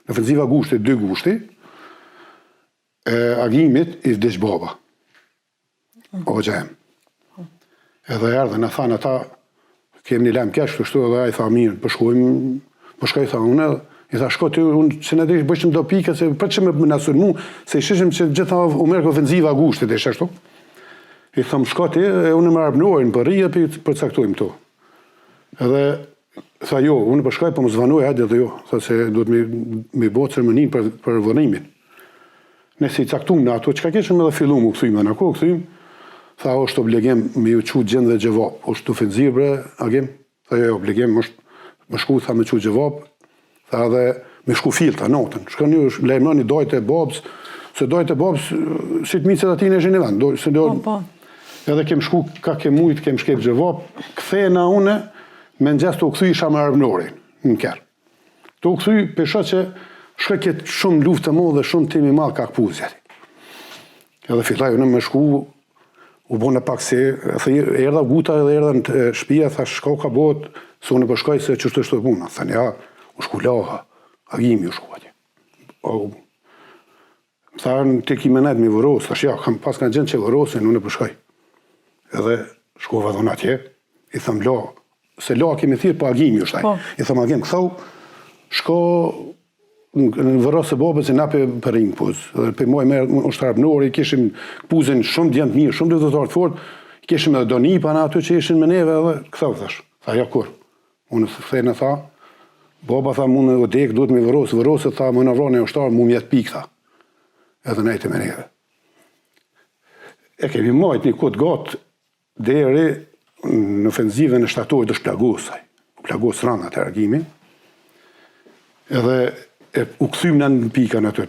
Në ofenziva gushti, 2 gushti, e Agimit i vdiq baba. Hoxha jem. Edhe erdhën, na thanë ata, kemi një lajm keq, kështu edhe ai tha mirë, po shkojmë, po shkoj tha unë, i tha shko ti, unë që ne dish bëjshim do pika, se për që me na sulmu, se i shishim që gjitha u merr ofenziva gushtit, ishte ashtu. I tham shko ti, e unë me Arbnorin për rrije, për përcaktojmë to. Edhe tha jo, unë po shkoj, po mos vanoj, hajde edhe jo, tha se duhet me, me bo ceremoninë për, për varrimin. Ne si i caktum në ato, çka kishim edhe fillum u kthym, në kohë u kthym, tha është obligim me ju çu gjendve xhevap, është ofenzivë bre, Agim, tha jo, jo, obligim është me shku, tha me çu xhevap, tha edhe me shku fill, tha natën, shkoni ju, lajmëroni dajt e babës, se dajt e babës, si të micet aty në ishin në vend, do, se do, po, po. edhe kem shku, ka kem mujt, kem shkep xhevap, kthehna une, me mëngjes të u kthy isha me Arbnorin, në kerr. Tu u kthy, pe shoh që shkoj këtë shumë luftë të madhe, shumë tym i madh ka këpuzja. Edhe filloj unë me shku, u bone pak si, e erdha guta edhe erdha në shpia, thash shka ka bëhet, se unë po shkoj se qështu është puna. Thanë ja, u shku laha, Agimi u shku atje. O, Më thanë, ti ki me nejtë me vorros, thash, ja, kam pas ka gjenë që vorrosin, unë po shkoj. Edhe shkova dhe unë atje, i tham la, se la kemi thirë, po Agimi është ai. Po. I tham Agim, ktheu, shko në vorros e babës e na pe përrim puz. Dhe pe moj me është Arbnori, kishim puzin shumë djem të mirë, shumë luftëtarë të fortë, kishim edhe do nipa në aty që ishin me neve edhe ktheu thash. Tha ja kur. Unë thënë tha, baba tha mu në odek, duhet me vorros, vorros e tha, më në vra një ushtar, mu mjet pikë, tha. Edhe nejte me neve. E kemi majt një kohë t'gatë, deri në ofenzivën e shtatorit është plagos ai. U plagos rëndë atë Agimi. Edhe e, u kthym në në pikën aty.